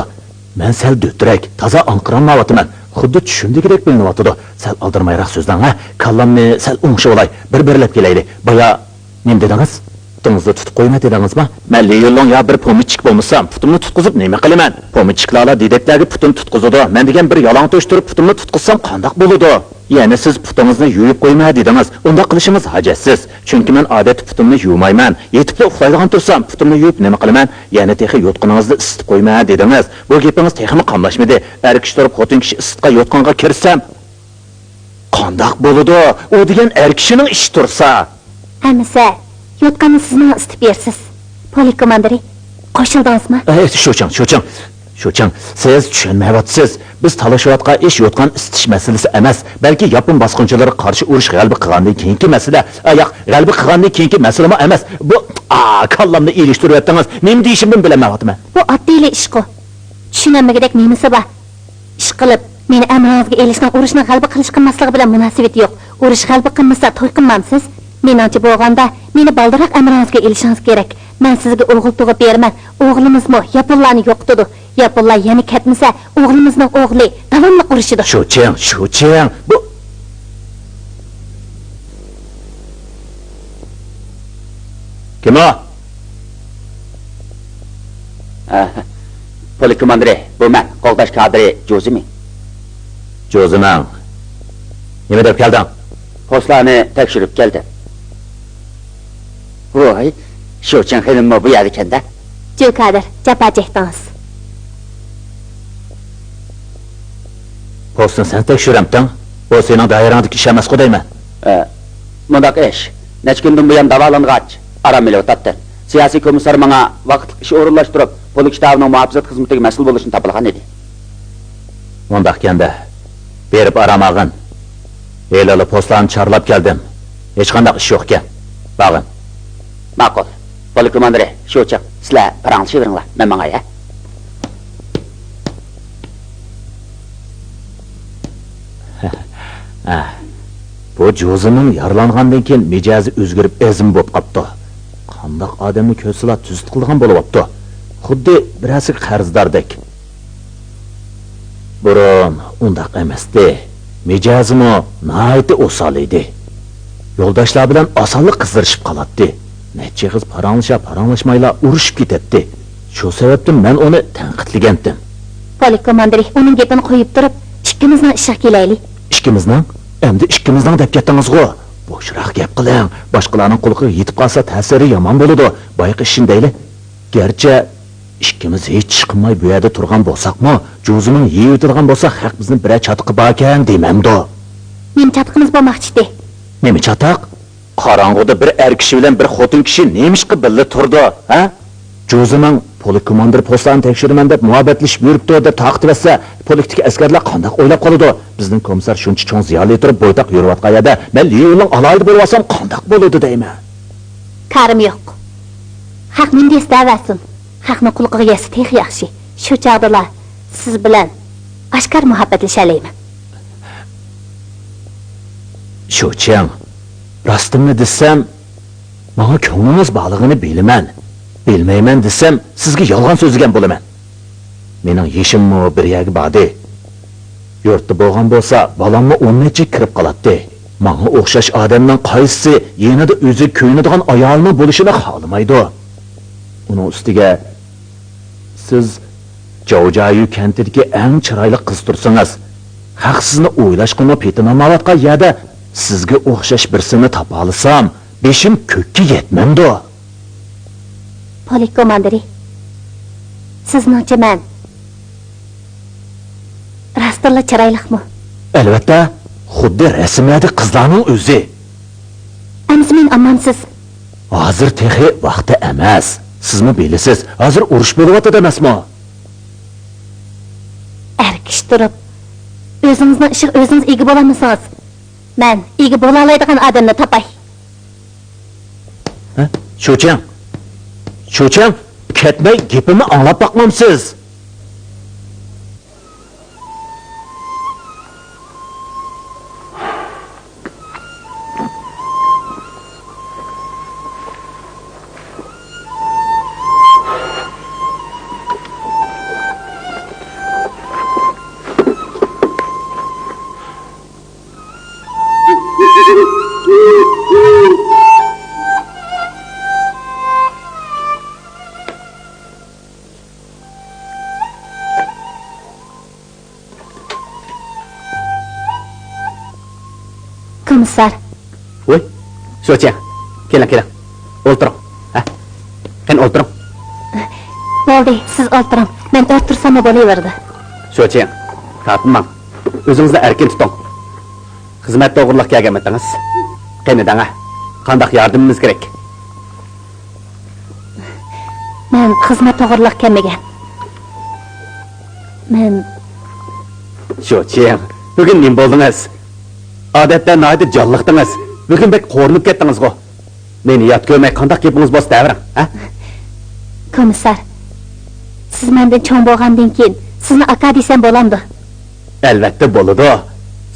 مەن سەل دۆترەك، تازا ئاڭقىرالمايۋاتىمەن. خۇددى چۈشۈمدىكىدەك بىلىنىۋاتىدۇ. سەل ئالدىرىمايراق سۆزلەڭ، ھە؟ كاللامنى سەل ئوڭشىۋالاي، بىر-بىرلەپ كېلەيلى. بايا نېمە دېدىڭىز؟ پۇتىڭىزنى تۇتۇپ قويمە دېدىڭىزما؟ مەن لى يۈنلۇڭ يا بىر پومېدچىك بولمىسام، پۇتۇمنى تۇتقۇزۇپ نېمە قىلىمەن؟ پومېدچىكلارلا دېدەكلەرگە پۇتىنى تۇتقۇزىدۇ. مەن دېگەن بىر يالاڭتۆش تۇرۇپ پۇتۇمنى تۇتقۇزسام قانداق بولىدۇ؟ يەنە سىز پۇتىڭىزنى يۇيۇپ قويمە دېدىڭىز. ئۇنداق قىلىشىڭىز ھاجەتسىز. چۈنكى مەن ئادەتتە پۇتۇمنى يۇمايمەن. يېتىپلا ئۇخلايدىغان تۇرسام، پۇتۇمنى يۇيۇپ نېمە قىلىمەن؟ يەنە تېخى يوتقىنىڭىزنى ئىسسىتىپ قويمە دېدىڭىز. بۇ گېپىڭىز تېخىمۇ قاملاشمىدى. ئەر كىشى تۇرۇپ خوتۇن كىشى ئىسسىتقان يوتقانغا كىرسەم، قانداق بولىدۇ؟ ئۇ دېگەن ئەر كىشىنىڭ ئىشى تۇرسا. ئەمىسە، يوتقاننى سىز ماڭا ئىسسىتىپ بېرىسىز. پولك كوماندىرى، قوشۇلدىڭىزمۇ؟ ئەي، شۇچىڭ، شۇچىڭ. شۇچىڭ، سىز چۈشەنمەيۋاتىسىز. بىز تالىشىۋاتقان ئىش يوتقان ئىسسىتىش مەسىلىسى ئەمەس، بەلكى ياپون باسقۇنچىلىرىغا قارشى ئۇرۇش غەلىبە قىلغاندىن كېيىنكى مەسىلە. ئە، ياق، غەلىبە قىلغاندىن كېيىنكى مەسىلىمۇ ئەمەس. بۇ، ئا، كاللامنى ئېلىشتۇرۇۋەتتىڭىز. نېمە دېيىشىمنىمۇ بىلەلمەيۋاتىمەن. بۇ ئاددىيلا ئىشقۇ. چۈشىنەلمىگۈدەك نېمىسى بار؟ ئىشقىلىپ، مېنى ئەمرىڭىزگە ئېلىشنىڭ ئۇرۇشنىڭ غەلىبە قىلىش قىلماسلىقى بىلەن مۇناسىۋىتى يوق. ئۇرۇش غەلىبە قىلمىسا توي قىلمامسىز؟ مېنىڭچە بولغاندا، مېنى بالدۇرراق ئەمرىڭىزگە ئېلىشىڭىز كېرەك. مەن سىزگە ئوغۇل تۇغۇپ بېرىمەن. ئوغلىمىزمۇ ياپونلارنى يوقىتىدۇ. ياپونلار يەنە كەتمىسە، ئوغلىمىزنىڭ ئوغلى داۋاملىق ئۇرۇشىدۇ. شۇچىڭ، شۇچىڭ، بۇ كىم ئۇ؟ ئە، پولك كوماندىرى، بۇ مەن، قوغداش كادىرى جوزىمىن. جوزىمىڭ. نېمە دەپ كەلدىڭ؟ پوستلارنى تەكشۈرۈپ كەلدىم. ۋاي، شۇچىڭ خېنىممۇ بۇ يەردىكەن-دە. جۇكادىر، جاپا چەكتىڭىز. پوستنى سەن تەكشۈرەمتىڭ؟ بۇ سېنىڭ دائىرەڭدىكى ئىش ئەمەسقۇ دەيمەن. ئە، مۇنداق ئىش. نەچچە كۈندىن بۇيان داۋالانغاچ، ئارام ئېلىۋاتاتتىم. سىياسىي كومىسسار ماڭا ۋاقىتلىق ئىش ئورۇنلاشتۇرۇپ، پولك شتابىنىڭ مۇھاپىزەت خىزمىتىگە مەسئۇل بولۇشنى تاپىلىغان ئىدى. مۇنداقكەن-دە، بېرىپ ئارام ئالغىن. ھېلىلا پوستلارنى چارلاپ كەلدىم. ھېچقانداق ئىش يوقكەن. بارغىن. ماقۇل. پولك كوماندىرى، شۇچىڭ، سىلەر پاراڭلىشىۋېرىڭلار، مەن ماڭاي، ھە؟ ھە، بۇ جوزىمىڭ يارىلانغاندىن كېيىن مىجەزى ئۆزگىرىپ ئەزىم بولۇپ قاپتۇ. قانداق ئادەمنى كۆرسىلا تۈزىتىپ قىلىدىغان بولۇۋاپتۇ. خۇددى بىرەرسىگە قەرزداردەك. بۇرۇن ئۇنداق ئەمەستى. مىجەزىمۇ ناھايىتى ئوسال ئىدى. يولداشلار بىلەن ئاسانلا قىزىرىشىپ قالاتتى. نەچچە ئېغىز پاراڭلىشا-پاراڭلاشمايلا ئۇرۇشۇپ كېتەتتى. شۇ سەۋەبتىن مەن ئۇنى تەنقىدلىگەنتىم. پولك كوماندىرى، ئۇنىڭ گېپىنى قويۇپ تۇرۇپ، ئىككىمىزنىڭ ئىشىغا كېلەيلى. ئىككىمىزنىڭ؟ ئەمدى ئىككىمىزنىڭ دەپ كەتتىڭىزغۇ. بوشراق گەپ قىلىڭ. باشقىلارنىڭ قۇلىقىغا يېتىپ قالسا، تەسىرى يامان بولىدۇ. بايىقى ئىشىنى دەيلى. گەرچە ئىككىمىز ھېچ ئىش قىلماي بۇ يەردە تۇرغان بولساقمۇ، جوزىمىڭ يېيىۋېتىدىغان بولسا، خەق بىزنىڭ بىرەر چاتىقى باركەن دېمەمدۇ؟ نېمە چاتىقىمىز بولماقچىدى؟ نېمە چاتاق؟ قاراڭغۇدا بىر ئەر كىشى بىلەن بىر خوتۇن كىشى نېمىشقا بىللە تۇرىدۇ، ھە؟ جوزىمىڭ پولك كوماندىرى پوستلارنى تەكشۈرىمەن دەپ مۇھەببەتلىشىپ يۈرۈپتۇ دەپ تارقىتىۋەتسە، پولكتىكى ئەسكەرلەر قانداق ئويلاپ قالىدۇ؟ بىزنىڭ كومىسسار شۇنچە چوڭ زىيالىي تۇرۇپ بويتاق يۈرۈۋاتقان يەردە مەن ليۇنلۇڭ ئالاھىدە بولۇۋالسام قانداق بولىدۇ دەيمەن. كارىم يوق. خەق نېمە دېسە دەۋەرسۇن. خەقنىڭ قۇلىقىغا يەتسە تېخى ياخشى. شۇ چاغدىلا سىز بىلەن ئاشكارا مۇھەببەتلىشەلەيمەن. شۇچياڭ، راستىمنى دېسەم، ماڭا كۆڭلىڭىز بارلىقىنى بىلىمەن. بىلمەيمەن دېسەم، سىزگە يالغان سۆزلىگەن بولىمەن. مېنىڭ يېشىممۇ بىر يەرگە باردى. يۇرتتا بولغان بولسا، بالاممۇ ئون نەچچە كىرىپ قالاتتى. ماڭا ئوخشاش ئادەمنىڭ قايسىسى يېنىدا ئۆزى كۆيۈنىدىغان ئايالىنىڭ بولۇشىنى خالىمايدۇ؟ ئۇنىڭ ئۈستىگە، سىز جاۋجايۈ كەنتىدىكى ئەڭ چىرايلىق قىز تۇرسىڭىز، خەق سىزنى ئويلاشقىمۇ پېتىنالمايۋاتقان يەردە سىزگە ئوخشاش بىرسىنى تاپالىسام، بېشىم كۆككە يەتمەمدۇ؟ پولك كوماندىرى، سىزنىڭچە مەن راستتىنلا چىرايلىقمۇ؟ ئەلۋەتتە، خۇددى رەسىملەردىكى قىزلارنىڭ ئۆزى. ئەمىسە مېنى ئالمامسىز؟ ھازىر تېخى ۋاقتى ئەمەس. سىزمۇ بىلىسىز، ھازىر ئۇرۇش بولۇۋاتىدۇ ئەمەسمۇ؟ ئەر كىشى تۇرۇپ، ئۆزىڭىزنىڭ ئىشىغا ئۆزىڭىز ئىگە بولالمىسىڭىز، مەن ئىگە بولالايدىغان ئادەمنى تاپاي. ھە؟ شۇچياڭ! شۇچياڭ! كەتمەي گېپىمنى ئاڭلاپ باقمامسىز؟ كومىسسار. ۋوي، شۇچياڭ، كېلىڭ، كېلىڭ. ئولتۇرۇڭ. ھە؟ قېنى، ئولتۇرۇڭ. بولدى، سىز ئولتۇرۇڭ. مەن ئولتۇرساممۇ بولۇۋېرىدۇ. شۇچياڭ، تارتىنماڭ. ئۆزىڭىزنى ئەركىن تۇتۇڭ. خىزمەت توغرۇلۇق كەلگەنمىدىڭىز؟ قېنى دەڭە، قانداق ياردىمىمىز كېرەك؟ مەن خىزمەت توغرۇلۇق كەلمىگەن. مەن شۇچياڭ، بۈگۈن نېمە بولدىڭىز؟ ئادەتتە ناھايىتى جانلىقتىڭىز. بۈگۈن بەك قورۇنۇپ كەتتىڭىزغۇ؟ مېنى يات كۆرمەي قانداق گېپىڭىز بولسا دەۋېرىڭ، ھە؟ كومىسسار، سىز مەندىن چوڭ بولغاندىن كېيىن سىزنى ئاكا دېسەم بولامدۇ؟ ئەلۋەتتە بولىدۇ.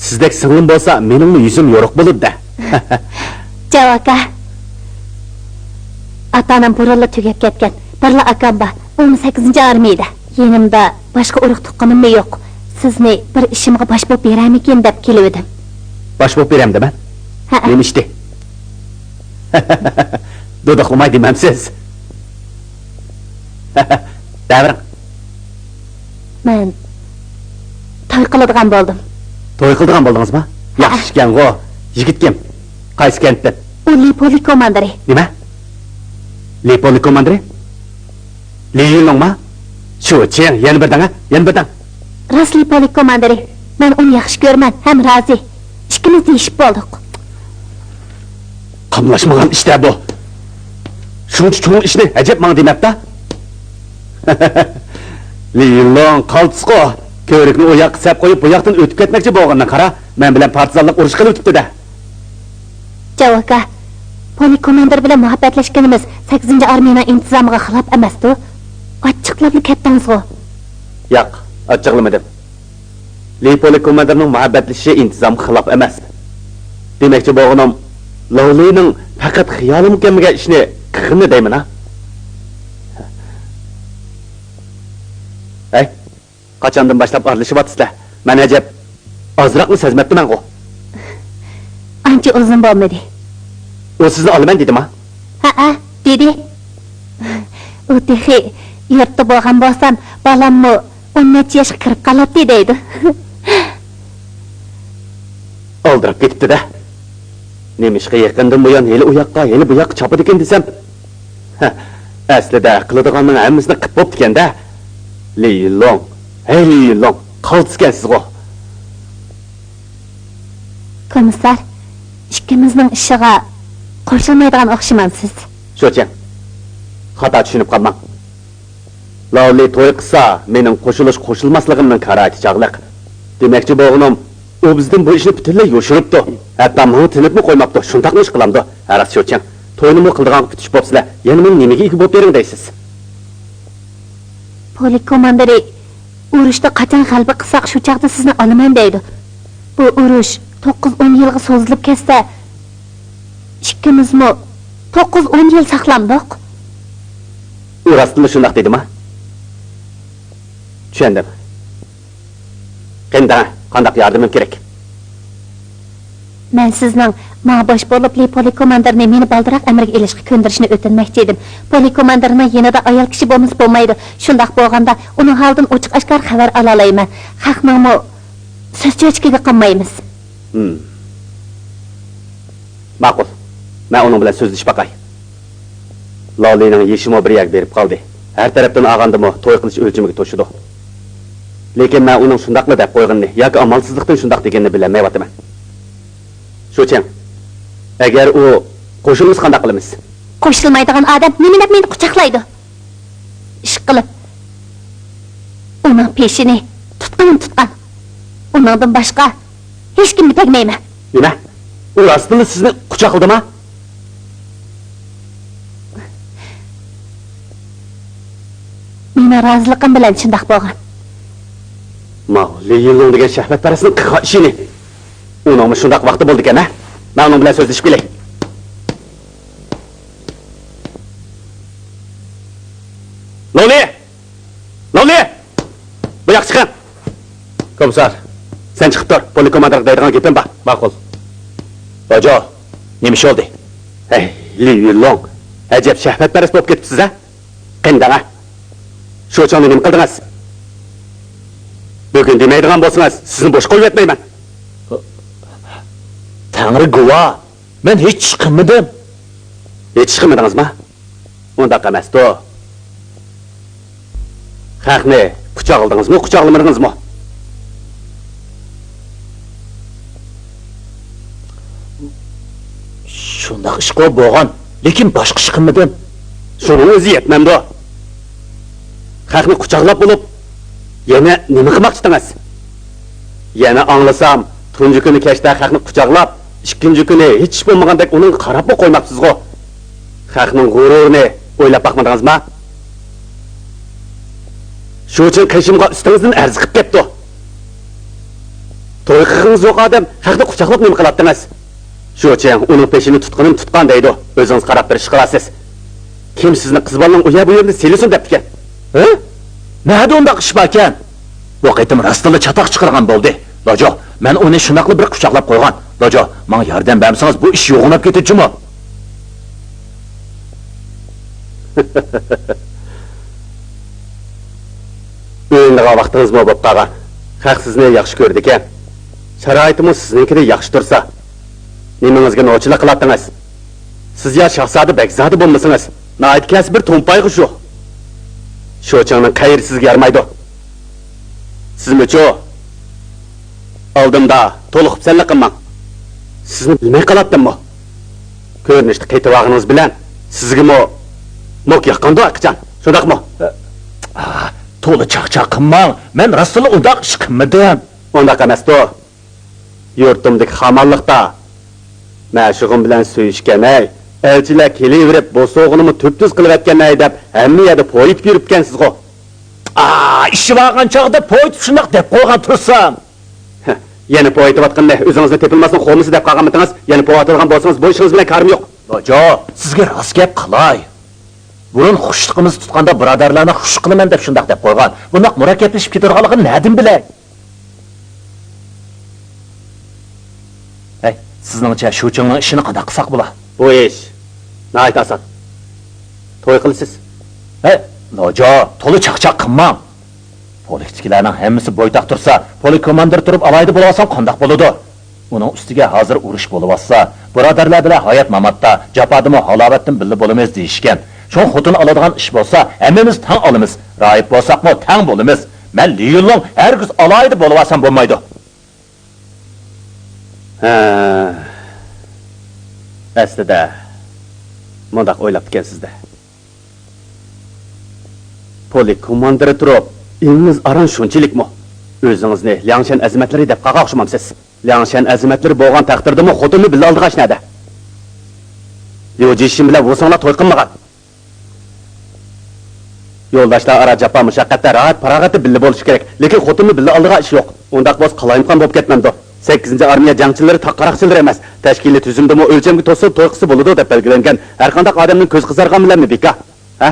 سىزدەك سىڭلىم بولسا مېنىڭمۇ يۈزۈم يورۇق بولىدۇ-دە. جاۋ ئاكا. ئاتا-ئانام بۇرۇنلا تۈگەپ كەتكەن. بىرلا ئاكام بار. ئۇمۇ سەككىزىنچى ئارمىيەدە. يېنىمدا باشقا ئۇرۇق-تۇغقىنىممۇ يوق. سىزنى بىر ئىشىمغا باش بولۇپ بېرەرمىكىن دەپ كېلىۋىدىم. باش بولۇپ بېرەمدىمەن؟ ھەئە. نېمە ئىشتى؟ دۇدۇقلىماي دېمەمسىز؟ دەۋېرىڭ. مەن توي قىلىدىغان بولدۇم. توي قىلىدىغان بولدىڭىزمۇ؟ ھەئە. ياخشى ئىكەنغۇ. يىگىتكىم؟ قايسى كەنتتىن؟ ئۇ لى پولك كوماندىرى. نېمە؟ لى پولك كوماندىرى؟ لى يۈنلۇڭما؟ شۇچياڭ، يەنە بىر دەڭە، يەنە بىر دەڭ. راست لى پولك كوماندىرى. مەن ئۇنى ياخشى كۆرىمەن ھەم رازى. ئىككىمىز دېيىشىپ بولدۇق. قاملاشمىغان ئىش-دە بۇ. شۇنچە چوڭ ئىشنى ئەجەب ماڭا دېمەپتۇ. لى يۈنلۇڭ قالتىسقۇ. كۆۋرۈكنى ئۇ ياققا سەپ قويۇپ، بۇ ياقتىن ئۆتۈپ كەتمەكچى بولغىنىنى قارا. مەن بىلەن پارتىزانلىق ئۇرۇشى قىلىۋېتىپتۇ-دە. جاۋ ئاكا، پولك كوماندىرى بىلەن مۇھەببەتلەشكىنىمىز سەككىزىنچى ئارمىيەنىڭ ئىنتىزامىغا خىلاپ ئەمەستۇ؟ ئاچچىقلاپلا كەتتىڭىزغۇ؟ ياق، ئاچچىقلىمىدىم. لى پولك كوماندىرنىڭ مۇھەببەتلىشىشى ئىنتىزامغا خىلاپ ئەمەس. دېمەكچى بولغىنىم، لوۋلىنىڭ پەقەت خىيالىمغا كەلمىگەن ئىشنى قىلغىنى دەيمەن-ھە. ھەي، قاچاندىن باشلاپ ئارىلىشىۋاتىسىلەر؟ مەن ئەجەب. ئازراقمۇ سەزمەپتىمەنغۇ. ئانچە ئۇزۇن بولمىدى. ئۇ سىزنى ئالىمەن دېدىما؟ ھەئە، دېدى. ئۇ تېخى يۇرتتا بولغان بولسام، بالاممۇ ئون نەچچە ياشقا كىرىپ قالاتتى دەيدۇ. ئالدىراپ كېتىپتۇ-دە. نېمىشقا يېقىندىن بۇيان ھېلى ئۇ ياققا، ھېلى بۇ ياققا چاپىدىكىن دېسەم، ھە، ئەسلىدە قىلىدىغاننىڭ ھەممىسىنى قىپ بوپتىكەن-دە. لى يىنلۇڭ، ھەي لى يىنلۇڭ، قالتىسكەنسىزغۇ. كومىسسار، ئىككىمىزنىڭ ئىشىغا قوشۇلمايدىغان ئوخشىمامسىز؟ شۇچىڭ، خاتا چۈشىنىپ قالماڭ. لاۋلى توي قىلسا، مېنىڭ قوشۇلۇش-قوشۇلماسلىقىمنىڭ كارائىتى چاغلىق. دېمەكچى بولغىنىم، ئۇ بىزدىن بۇ ئىشنى پۈتۈنلەي يوشۇرۇپتۇ. ھەتتا ماڭا تىنىپمۇ قويماپتۇ. شۇنداقمۇ ئىش قىلامدۇ؟ ھە راست، شۇچىڭ. توينىمۇ قىلىدىغانغا پۈتۈش بوپسىلە. يەنە مېنى نېمىگە ئىگە بولۇپ بېرىڭ دەيسىز؟ پولك كوماندىرى، ئۇرۇشتا قاچان غەلىبە قىلساق، شۇ چاغدا سىزنى ئالىمەن دەيدۇ. بۇ ئۇرۇش توققۇز-ئون يىلغا سوزۇلۇپ كەتسە، ئىككىمىزمۇ توققۇز-ئون يىل ساقلامدۇق. ئۇ راستتىنلا شۇنداق دېدىما؟ چۈشەندىم. قېنى دەڭە، قانداق ياردىمىم كېرەك؟ مەن سىزنىڭ ماڭا باش بولۇپ لى پولك كوماندىرنى مېنى بالدۇراق ئەمرىگە ئېلىشقا كۆندۈرۈشنى ئۆتۈنمەكچى ئىدىم. پولك كوماندىرنىڭ يېنىدا ئايال كىشى بولمىسا بولمايدۇ. شۇنداق بولغاندا ئۇنىڭ ھالىدىن ئوچۇق ئاشكارا خەۋەر ئالالايمەن. خەقنىڭمۇ سۆز چۆچىكىگە قالمايمىز. ھىم. ماقۇل. مەن ئۇنىڭ بىلەن سۆزلىشىپ باقاي. لالىنىڭ يېشىمۇ بىر يەرگە بېرىپ قالدى. ھەر تەرەپتىن ئالغاندىمۇ توي قىلىش ئۆلچىمىگە توشىدۇ. لېكىن مەن ئۇنىڭ شۇنداقلا دەپ قويغىنىنى ياكى ئامالسىزلىقتىن شۇنداق دېگىنىنى بىلەلمەيۋاتىمەن. شۇچىڭ، ئەگەر ئۇ قوشۇلمىسا قانداق قىلىمىز؟ قوشۇلمايدىغان ئادەم نېمە دەپ مېنى قۇچاقلايدۇ؟ ئىشقىلىپ، ئۇنىڭ پېشىنى تۇتقىنىم تۇتقان. ئۇنىڭدىن باشقا ھېچكىمگە تەگمەيمەن. نېمە؟ ئۇ راستتىنلا سىزنى قۇچاقلىدىما؟ مېنىڭ رازىلىقىم بىلەن شۇنداق بولغان. ماۋۇ لى يىنلۇڭ دېگەن شەھۋەتپەرەسنىڭ قىلغان ئىشىنى. ئۇنىڭمۇ شۇنداق ۋاقتى بولىدىكەن ھە؟ مەن ئۇنىڭ بىلەن سۆزلىشىپ كېلەي. لولى! لولى! بۇ ياققا چىقىڭ! كومىسسار! سەن چىقىپ تۇر، پولك كوماندىرغا دەيدىغان گېپىم بار. ماقۇل. باجو، نېمە ئىش بولدى؟ ھەي، لى يىنلۇڭ، ئەجەب شەھۋەتپەرەس بولۇپ كېتىپسىز ھە؟ قېنى دەڭە. شۇچىڭنى نېمە قىلدىڭىز؟ بۈگۈن دېمەيدىغان بولسىڭىز، سىزنى بوش قويۇۋەتمەيمەن. تەڭرى گۇۋاھ، مەن ھېچ ئىش قىلمىدىم. ھېچ ئىش قىلمىدىڭىزما؟ ئۇنداق ئەمەستۇ. خەقنى قۇچاقلىدىڭىزمۇ، قۇچاقلىمىدىڭىزمۇ؟ شۇنداق ئىشقۇ بولغان، لېكىن باشقا ئىش قىلمىدىم. شۇنىڭ ئۆزى يەتمەمدۇ؟ خەقنى قۇچاقلاپ بولۇپ، يەنە نېمە قىلماقچىدىڭىز؟ يەنە ئاڭلىسام، تۇنجى كۈنى كەچتە خەقنى قۇچاقلاپ، ئىككىنچى كۈنى ھېچ ئىش بولمىغاندەك ئۇنىڭغا قاراپمۇ قويماپسىزغۇ؟ خەقنىڭ غۇرۇرىنى ئويلاپ باقمىدىڭىزما؟ شۇچىڭ قېشىمغا ئۈستىڭىزدىن ئەرز قىلىپ كەپتۇ. توي قىلغىڭىز يوق ئادەم خەقنى قۇچاقلاپ نېمە قىلاتتىڭىز؟ شۇچىڭ ئۇنىڭ پېشىنى تۇتقىنىم تۇتقان دەيدۇ، ئۆزىڭىز قاراپ بېرىش قىلارسىز. كىم سىزنى قىز بالىنىڭ ئۇ يەر بۇ يېرىدە سېلىسۇن دەپتىكەن؟ ھە؟ نەدە ئۇنداق ئىش باركەن؟ بۇ قېتىم راستتىنلا چاتاق چىقىرغان بولدى. لاجو، مەن ئۇنى شۇنداقلا بىر قۇچاقلاپ قويغان. لاجو، ماڭا ياردەم بەرمىسىڭىز بۇ ئىش يوغىناپ كېتىدۇ جۇمۇ. ئۆيلىنىدىغان ۋاقتىڭىزمۇ بولۇپ قالغان. خەق سىزنى ياخشى كۆرىدىكەن. شارائىتىمۇ سىزنىڭكىدىن ياخشى تۇرسا، نېمىڭىزگە نوچىلىق قىلاتتىڭىز؟ سىز يا شاھزادە بەگزادە بولمىسىڭىز، ناھايىتى كەسى بىر تومپايغۇ شۇ. شۇچىڭنىڭ قەيرى سىزگە يارىمايدۇ. سىزمۇچۇ؟ ئالدىمدا تولا خۇپسەنلىك قىلماڭ. سىزنى بىلمەي قالاتتىممۇ؟ كۆرۈنۈشتە قېتىۋالغىنىڭىز بىلەن سىزگىمۇ موك ياققاندۇ ئەقىچان، شۇنداقمۇ؟ ئا، تولا چاقچاق قىلماڭ، مەن راستلا ئۇنداق ئىش قىلمىدىم. ئۇنداق ئەمەستۇ. يۇرتۇمدىكى خامانلىقتا مەشۇقۇم بىلەن سۆيۈشكەن ھەي، ئەلچىلەر كېلىۋېرىپ بوسۇغىنىمۇ تۈپتۈز قىلىۋەتكەن ھەي دەپ ھەممە يەردە پويىتىپ يۈرۈپكەنسىزغۇ. ئا، ئىششىۋالغان چاغدا پويىتىپ شۇنداق دەپ قويغان تۇرسام. ھە، يەنە پويىتىۋاتقىنىنى ئۆزىڭىزنى تېپىلماستىن خورمىسى دەپ قالغانمىتىڭىز؟ يەنە پويىتىۋاتىدىغان بولسىڭىز بۇ ئىشىڭىز بىلەن كارىم يوق. لاجو، سىزگە راست گەپ قىلاي. بۇرۇن خۇشلۇقىمىزنى تۇتقاندا بۇرادەرلەرنى خۇش قىلىمەن دەپ شۇنداق دەپ قويغان. بۇنداق مۇرەككەپلىشىپ كېتىدىغانلىقىنى نەدىن بىلەي؟ سىزنىڭچە شۇچىڭنىڭ ئىشىنى قانداق قىلساق بولا؟ بۇ ئىش ناھايىتى ئاسان. توي قىلىسىز. ھەي، لاجا، تولا چاقچاق قىلماڭ. پولكتىكىلەرنىڭ ھەممىسى بويتاق تۇرسا، پولك كوماندىرى تۇرۇپ ئالاھىدە بولۇۋالسام قانداق بولىدۇ؟ ئۇنىڭ ئۈستىگە ھازىر ئۇرۇش بولۇۋاتسا، بۇرادەرلەر بىلەن ھايات-ماماتتا، جاپادىمۇ ھالاۋەتتىن بىللە بولىمىز دېيىشكەن. شۇڭا خوتۇن ئالىدىغان ئىش بولسا، ھەممىمىز تەڭ ئالىمىز. راھىب بولساقمۇ تەڭ بولىمىز. مەن لى يۈنلۇڭ ھەرگىز ئالاھىدە بولۇۋالسام بولمايدۇ. ھە، ئەسلىدە مۇنداق ئويلاپتىكەنسىز-دە. پولك كوماندىرى تۇرۇپ، ئېڭىڭىز ئاران شۇنچىلىكمۇ؟ ئۆزىڭىزنى لياڭشەن ئەزىمەتلىرى دەپ قالغان ئوخشىمامسىز؟ لياڭشەن ئەزىمەتلىرى بولغان تەقدىردىمۇ خوتۇننى بىللە ئالىدىغان ئىش نەدە؟ ليۇ جىشىن بىلەن ۋۇساڭلار توي قىلمىغان. يولداشلار ئارا جاپا مۇشەققەتتە راھەت پاراغەتتە بىللە بولۇشى كېرەك، لېكىن خوتۇننى بىللە ئالىدىغان ئىش يوق. ئۇنداق بولسا قالايمىقان بولۇپ كەتمەمدۇ؟ سەككىزىنچى ئارمىيە جەڭچىلىرى تاق قاراقچىلىرى ئەمەس. تەشكىلىي تۈزۈمدىمۇ ئۆلچەمگە توسسا توي قىلسا بولىدۇ دەپ بەلگىلەنگەن. ھەرقانداق ئادەمنىڭ كۆزى قىزارغان بىلەنمۇ بىكار. ھە؟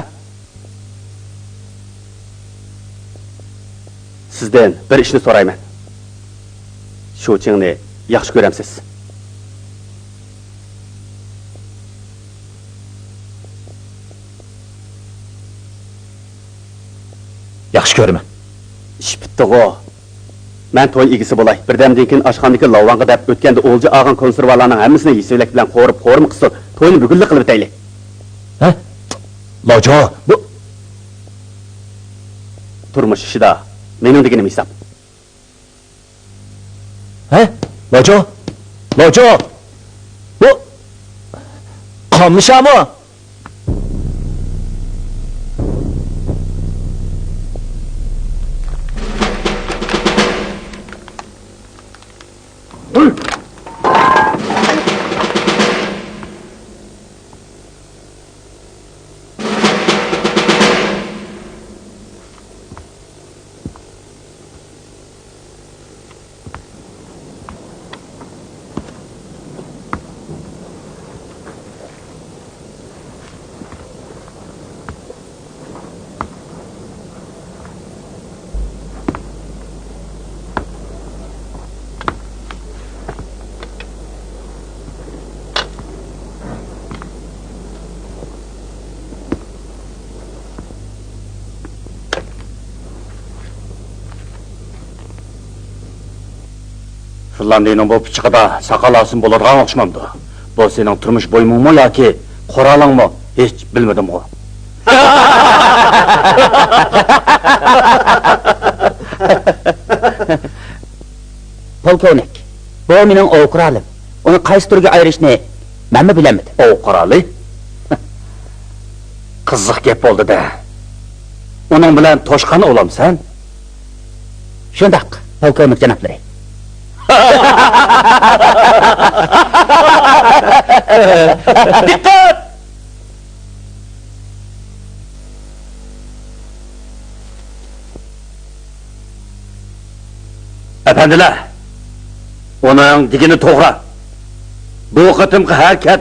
سىزدىن بىر ئىشنى سورايمەن. شۇچىڭنى ياخشى كۆرەمسىز؟ ياخشى كۆرىمەن. ئىش پۈتتىغۇ. مەن توي ئىگىسى بولاي. بىردەمدىن كېيىن ئاشخانىدىكى لاۋاڭغا دەپ ئۆتكەندە ئولجا ئالغان كونسېرۋالارنىڭ ھەممىسىنى يېسىۋەلەك بىلەن قورۇپ قورۇما قىلسۇن. توينى بۈگۈنلا قىلىۋېتەيلى. ھە؟ لاجا، بۇ تۇرمۇش ئىشىدا مېنىڭ دېگىنىم ھېساب. ھە؟ لاجا؟ لاجا! بۇ قاملىشامۇ؟ فىنلاندىيىنىڭ بۇ پىچىقىدا ساقال ئالسىمۇ بولىدىغان ئوخشىمامدۇ؟ بۇ سېنىڭ تۇرمۇش بۇيۇمۇڭمۇ ياكى قورالىڭمۇ؟ ھېچ بىلمىدىمغۇ. پولكوۋنىك، بۇ مېنىڭ ئوۋ قورالىم. ئۇنى قايسى تۈرگە ئايرىشنى مەنمۇ بىلەلمىدىم. ئوۋ قورالى؟ قىزىق گەپ بولدى-دە. ئۇنىڭ بىلەن توشقان ئوۋلامسەن؟ شۇنداق، پولكوۋنىك جانابلىرى. دىققەت! ئەپەندىلەر، ئۇنىڭ دېگىنى توغرا. بۇ قېتىمقى ھەرىكەت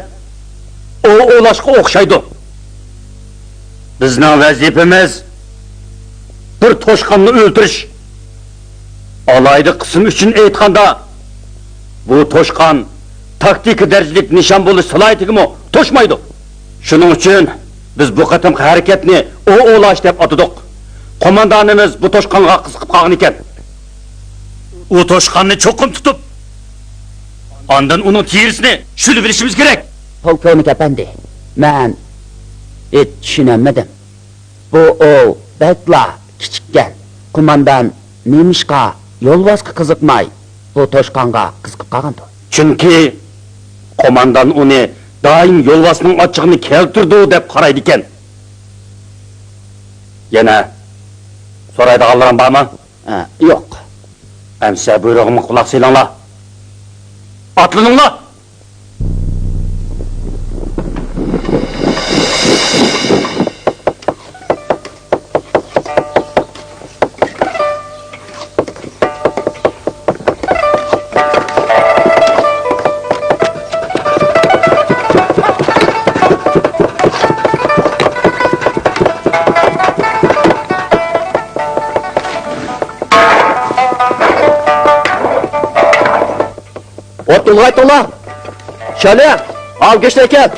ئوۋ ئوۋلاشقا ئوخشايدۇ. بىزنىڭ ۋەزىپىمىز بىر توشقاننى ئۆلتۈرۈش. ئالاھىدە قىسىم ئۈچۈن ئېيتقاندا، بۇ توشقان تاكتىكا دەرىجىلىك نىشان بولۇش سالاھىيىتىگىمۇ توشمايدۇ. شۇنىڭ ئۈچۈن بىز بۇ قېتىمقى ھەرىكەتنى ئوۋ ئوۋلاش دەپ ئاتىدۇق. قوماندانىمىز بۇ توشقانغا قىزىقىپ قالغان ئىكەن. ئۇ توشقاننى چوقۇم تۇتۇپ، ئاندىن ئۇنىڭ تېرىسىنى شۈلۈۋېلىشىمىز كېرەك. پولكوۋنىك ئەپەندى، مەن ھېچ چۈشىنەلمىدىم. بۇ ئوۋ بەكلا كىچىككەن. قوماندان نېمىشقا يولۋاسقا قىزىقماي، بۇ توشقانغا قىزىقىپ قالغاندۇ؟ چۈنكى قوماندان ئۇنى دائىم يولۋاسنىڭ ئاچچىقىنى كەلتۈرىدۇ دەپ قارايدىكەن. يەنە سورايدىغانلىرىڭ بارمۇ؟ ئە، يوق. ئەمسە بۇيرۇغۇمغا قۇلاق سېلىڭلار. ئاتلىنىڭلار! ئوت يولغا ئېيتىڭلار! شالى، ئاۋۇ گۆشنى ئەكەل.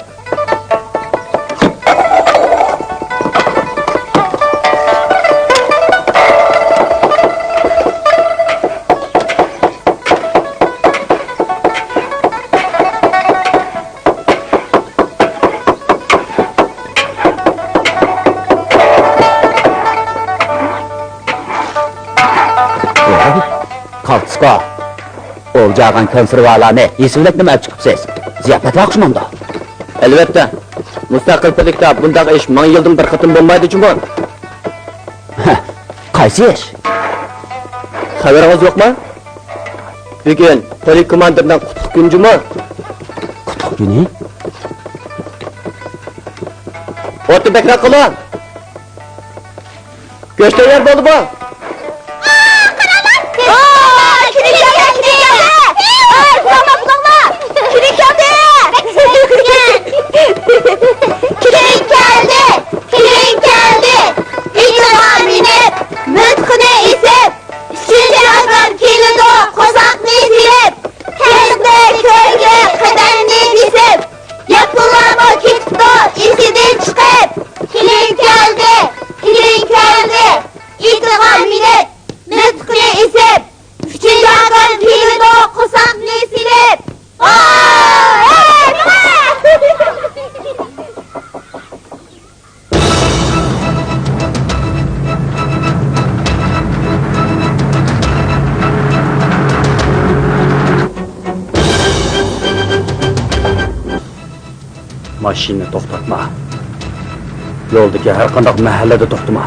كالتىسقا، ئولجاغان كونسېرۋالارنى ھېسىۋېلىپ نېمە ئەپ چىقىپسىز؟ زىياپەتلەر ئوخشىمامدۇ؟ ئەلۋەتتە، مۇستەقىل پۈتۈكتە بۇنداق ئىش مىڭ يىلدىن بىر قېتىم بولمايدۇ جۇمۇ. قايسى ئىش؟ خەۋىرىڭىز يوقمۇ؟ بۈگۈن پولك كوماندىرنىڭ قۇتلۇق كۈنى جۇمۇ. قۇتلۇق كۈنى؟ ئوتنى بەكرەك قىلىڭ. گۆش تەييار بولدىمۇ؟ قاراڭلار! ئاي، كېلىن كەلدى، كېلىن كەلدى! ئاي، بۇلاڭلار، بۇلاڭلار! كېلىن كەلدى! كېلىن كەلدى، كېلىن كەلدى! ئېتىغا مىنىپ، مىلتىقىنى ئېسىپ، ئۈچىنچى ئاكام كېلىدۇ، قورساقنى سېلىپ، كەلدى كۆرگىلى قەدەمنى بېسىپ، ياپونلارمۇ كېتىپتۇ ئېسىدىن چىقىپ. كېلىن كەلدى، كېلىن كەلدى، ئېتىغا مىنىپ، مىلتىقىنى ئېسىپ، ئۈچىنچى ئاكام كېلىدۇ، قورساقنى سېلىپ. ۋاي! ماشىنىنى توختاتما. يولدىكى ھەر قانداق مەھەللىدە توختىما.